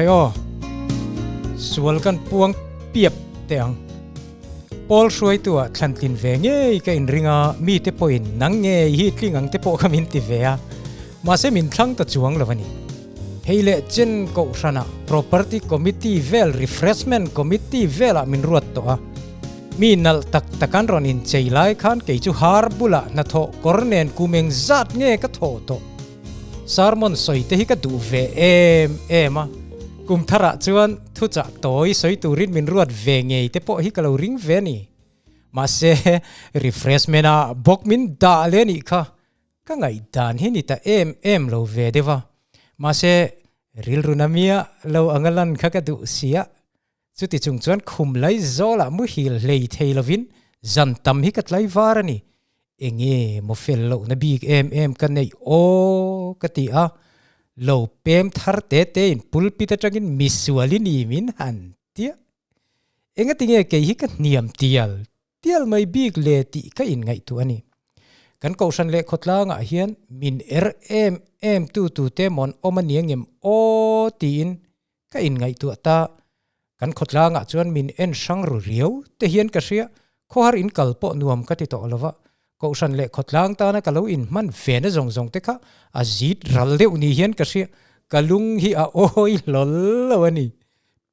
Khai aw, sual kan puang piap teh ang. Pawl hruaitu ah thlan tlin ve ngei ka inring a, mite pawhin nang ngei hi tling ang te pawh kha min ti ve a, mahse min thlang ta chuang lo a ni. Hei leh chen kohhranah Property Committee vel Refreshment Committee velah min ruat tawh a. Mi nalh tak tak an rawn inchei lai khan kei chu har bulah hnathawh kawr nen kum eng zat nge ka thawh tawh. Sermon sawi te hi ka duh ve em em a, kum tharah chuan thuchah tawi sawi turin min ruat ve ngei te pawh hi ka lo ring ve a ni. Mahse refreshment ah bawk min dah leh a nih kha. Ka ngaihdan hi ni ta em em lo ve deuh a, mahse rilru na miah lo anga lan kha ka duh si a, chuti chung chuan khum lai zawlah muhil hlei thei lovin zan tam hi ka tlai var a ni. Enge maw fel lohna bik em em ka neih aw ka ti a, lo pem thar te te in pulpit atangin misual i ni min han tia. Engatinge kei hi ka hniam tial Tial mai bik le tih ka inngaihtuah a ni. Kan kohhran leh khawtlangah hian min er em em tu tute mawn awm a nia ngem aw tiin ka inngaihtuah ta. Kan khawtlangah chuan min en hrang ru riau te hian ka hria, khawhar in kal pawh nuam ka ti tawh lo va, kohhran leh khawtlang tana ka lo inhman ve na zawng zawng te kha a zit ral deuh ni hian ka hria, ka lung hi a awi hlawl lo a ni.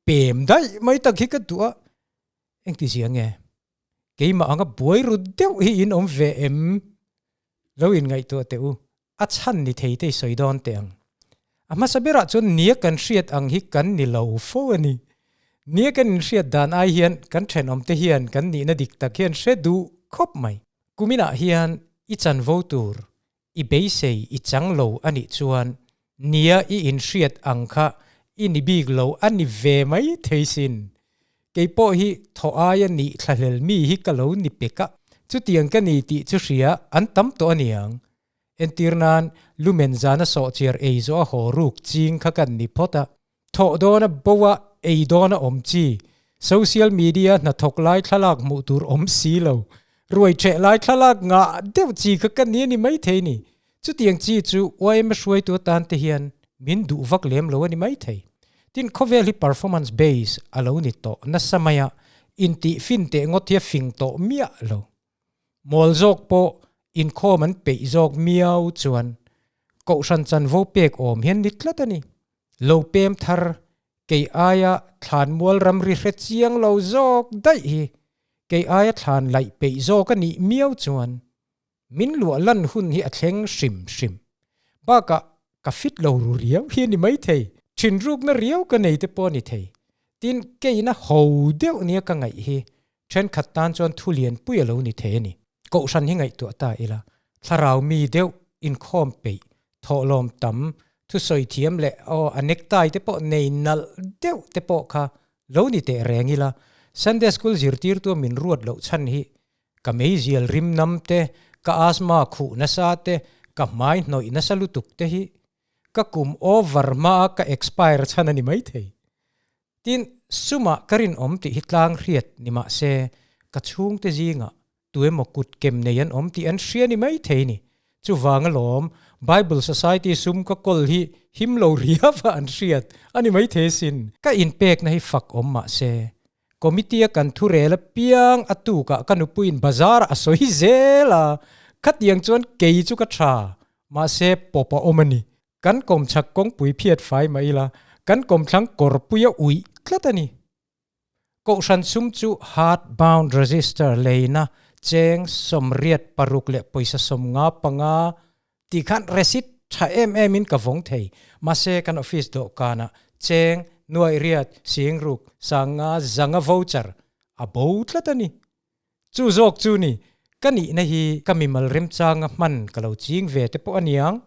Pem daih mai tak hi ka duh a. Engti zia nge? Keimah anga buai ru deuh hi in awm ve em? Lo in ngaihtuah teh u, a chhan ni thei te i sawi dawn teh ang. A hmasa berah chuan nia kan hriat ang hi kan ni lo fo a ni. Nia kan inhriat dan ai hian kan thenawmte hian kan nihna dik tak hian hre duh khawp mai. Kuminah hian i chanvo tur i beisei i chang lo a nih chuan nia i inhriat ang kha i ni bik lo a ni ve mai thei sin. Kei pawh hi thaw aia nih thlahlel mi hi ka lo ni pek a, chutiang ka ni tih chu hria an tam tawh a niang. Entir nan lumen zana sawhchiar ei zawh a haw ruk ching kha kan ni phawt a, thawh dawna boa ei dawna awm chi, social media hnathawk lai thlalak hmuh tur awm si lo, ruai ṭheh lai thlalak ngah deuh chi kha ka ni a ni maithei ni. Chutiang chi chu yma hruaitu atan te hian min duh vak lem lo a ni maithei. Tin, khawvel hi performance base a lo ni tawh nasa mai a, intih fin teh ngawt hi a fing tawh miah lo. Mawl zawk pawh inkhawm an peih zawk miau chuan kohhran chanvo pek awm hian ni tlat a ni. Lo pem thar, kei aia thlanmual ramri hre chiang lo zawk daih hi kei aia thlan laih peih zawk a nih miau chuan min luah lan hun hi a thleng hrim hrim. Bakah ka fit lo ru riau hi a ni maithei, thinrukna riau ka nei te pawh a ni thei. Tin, keina ho deuh nia ka ngaih hi thenkhat tan chuan thu lianpui a lo ni thei a ni. Kohhran hi ngaihtuah ta ila, thlarau mi deuh inkhawm peih, thawhlawm tam, thusawi thiam leh aw a necktie te pawh nei nalh deuh te pawh kha lo ni teh reng ila, Sunday School zirtirtua min ruat loh chhan hi ka meizial rim nam te, ka asthma khuh nasa te, ka hmai hnawih nasa lutuk te hi ka kum over hmaa ka expire chhan a ni maithei. Tin, sumah ka rinawm tih hi tlang hriat ni mah se, ka chhungte zingah tuemaw kut kem nei an awm tih an hria ni mai thei ni. Chuvang alawm, Bible Society sum ka kawl hi him lo riava an hriat a ni mai thei sin. Ka inpekna hi fak awm mah se, committee-a kan thu rel apiang a tukah ka nupuiin bazar a sawi zel a, khatiang chuan kei chu ka tha, mahse pawp a awm a ni. Kan kawmchhak kawngpui phiat fai mah ila, kan kawmthlang kawrpui a uih tlat a ni. Kohhran sum chu hard bound register leina cheng 86 leh pawisa 55 tih khan receipt tha em em in ka vawng thei. Mahse kan office dawhkanah cheng nuaih riat singruk sanga zanga voucher a bo tlat a ni. Chu zawk chu ni, ka nihna hi ka mimal remchanga hman ka lo ching ve te pawh a niang.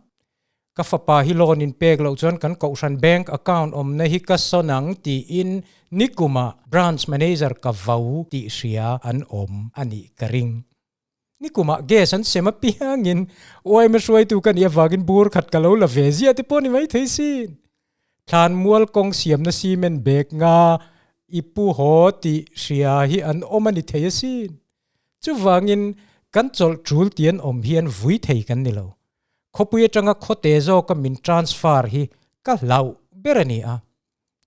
Ka fapa hi loan in pek loh chuan kan kohhran bank account awmna hi ka sawn ang tiin nikumah branch manager ka vo tih hria an awm a nih ka ring. Nikumah gas an sem apiangin yma hruaitu ka nih avangin bur khat ka lo la ve ziah te pawh a ni maithei sin. Thlanmual kawng siamna cement bag nga i pu haw tih hria hi an awm a ni thei asin. Chuvangin kan chawlh tul tih an awm hian vui thei kan ni lo. Khawpui atanga khawte zawka min transfer hi ka hlauh ber a ni a.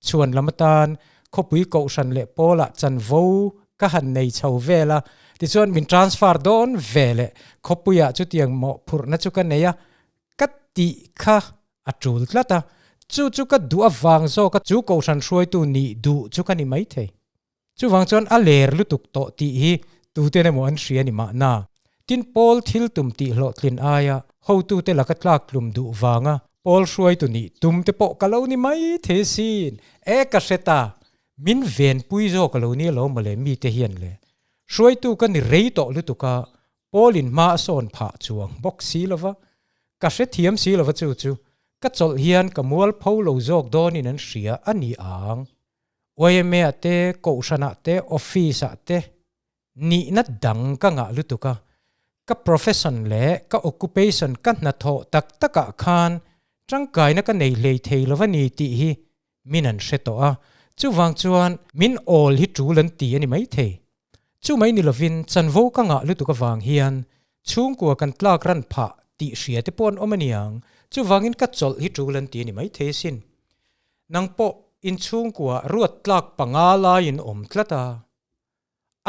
Chhuan lam atan khawpui kohhran leh pawlah chanvo ka han nei chho vel a, tichuan min transfer dawn ve leh khawpuiah chutiang mawhphurhna chu ka nei a, ka tih kha a tul tlat a, chu chu ka duh avang zawk a chu kohhran hruaitu nih duh chu ka ni maithei. Chuvang chuan a ler lutuk tawh tih hi tuten emaw an hria ni mahna. Tin, Paul thil tum tih hlawhtlin aia hotute laka tlak tlum duh vanga Paul hruaitu nih tum te pawh ka lo ni mai thei sin. E ka hre ta, min venpui zawk a lo ni alawm mawle mite hian le. Hruaitu ka ni rei tawh lutuk a, Paul in hma a sawn phah chuang bawk si lova, ka hrethiam si lova chu chu ka chawlh hian ka mualpho lo zawk dawnin an hria a ni ang. YMA ah te, Kohhran ah te, Office ah te nihna dang ka ngah lutuk a, ka profession leh ka occupation ka hnathawh tak tak ah khan tangkaina ka nei hlei thei lo a ni tih hi min an hre tawh a, chuvang chuan min awl hi tul an ti a ni maithei. Chu mai ni lovin chanvo ka ngah lutuk avang hian chhungkua kan tlak ran phah tih hria te pawh an awm a niang, chuvangin ka chawlh hi tul an ti a ni maithei asin. Nang pawh inchhungkua ruat tlak panga laiin awm tlat a,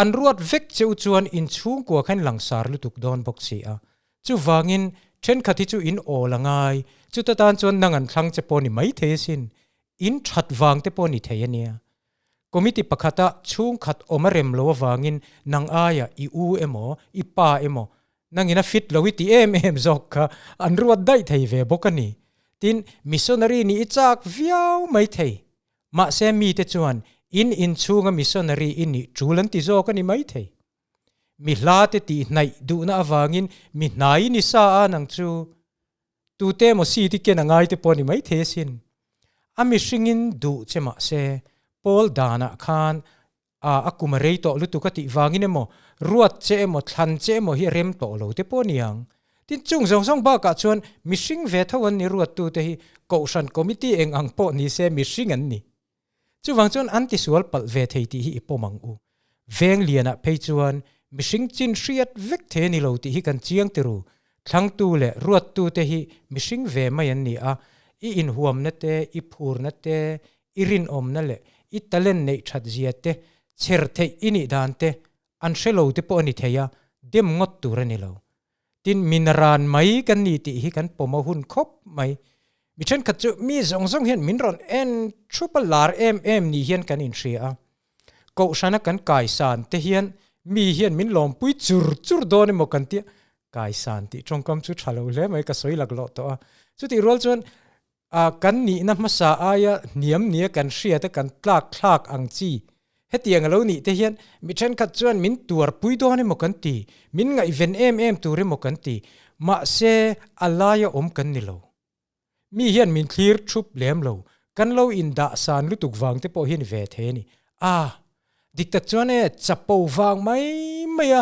an ruat vek che u chuan inchhungkua kha in langsar lutuk dawn bawk si a. Chuvangin thenkhat hi chu in awl a ngai, chuta tan chuan nang an thlang che pawh ni maithei asin, in that vang te pawh ni thei a nia. Committee pakhata chhungkhat awm a rem lo avangin nang aia i u emaw, i pa emaw Nangin a fit lo i ti em em zawk kha an ruat daih thei ve bawk a ni. Tin, missionary nih i chak viau mai thei. Mahse mite chuan in inchhunga missionary i nih tul an ti zawk a ni mai thei. Mi hla te tih hnaih duhna avangin mi hnai i ni sa a nang chu tute emaw seat i ken a ngai te pawh a ni mai thei asin. A mihringin duh che mahse Paul danah khan A, a kum a rei tawh lutuk a tih vangin emaw, ruat che emaw, thlan che emaw hi a rem tawh lo te pawh a ni ang. Tin, chung zawng zawng bakah chuan mihring ve tho an ni ruattute hi Kohhran Committee eng ang pawh ni se mihring an ni. Chuvang chuan an tisual palh ve thei tih hi i pawm ang u. Veng lianah phei chuan mihring chin hriat vek thei a ni lo tih hi kan chiang tiru. Thlangtu leh ruattute hi mihring ve mai an ni a, i inhuamna te, i phurna te, i rinawmna leh i talent neih that zia te, chher theih i nih dan te an hre lo te pawh a ni thei a, dem ngawt tur a ni lo. Tin, mi naran mai kan ni tih hi kan pawm a hun khawp mai. Mi thenkhat chu mi zawng zawng hian min rawn en thup a lar em em ni hian kan inhria a. Kohhrana kan kaisan te hian mi hian min lawmpui chur chur dawn emaw kan tia, kaisan tih tawngkam chu tha lo hle mai ka sawi laklawh tawh a. Chutih rual chuan A kan nihna hmasa aia hniam nia kan hriat a kan tlak thlak ang chi. Hetiang a lo nih te hian mi thenkhat chuan min tuarpui dawn emaw kan ti, min ngaihven em em tur emaw kan ti, mahse a laia awm kan ni lo. Mi hian min thlir thup lem lo, kan lo indah san lutuk vang te pawh hi a ni ve thei a ni. A, dik tak chuan e, chapo vang mai mai a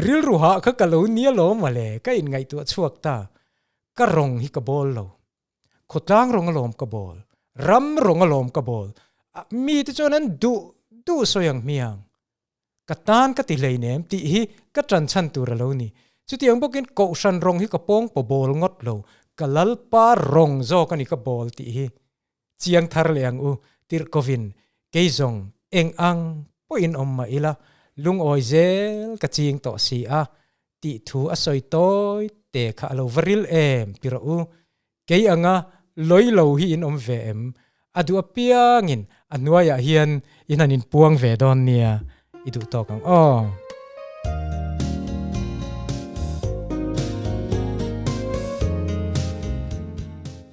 rilru hah kha ka lo nia lawm mawle, ka inngaihtuah chhuak ta. Ka rawng hi ka bawl lo. Khawtlang rawng alawm ka bawl, ram rawng alawm ka bawl, mite chuan an duh duh sawi ang hmiang. Ka tan ka ti hleinem tih hi ka tan chhan tur a lo ni. Chutiang bawkin Kohhran rawng hi ka pawng paw bawl ngawt lo, ka Lalpa rawng zawk a ni ka bawl tih hi chiang thar leh ang u. Tirhkovin kei zawng eng ang pawhin awm mah ila, lungawi zel ka ching tawh si a, Tih thu a sawi tawi te kha a lo va ril em ti rawh u. Kei anga lawi lo hi in awm ve em? A duh apiangin a hnuaiah hian in han inpuang ve dawn nia i duh tawk ang aw.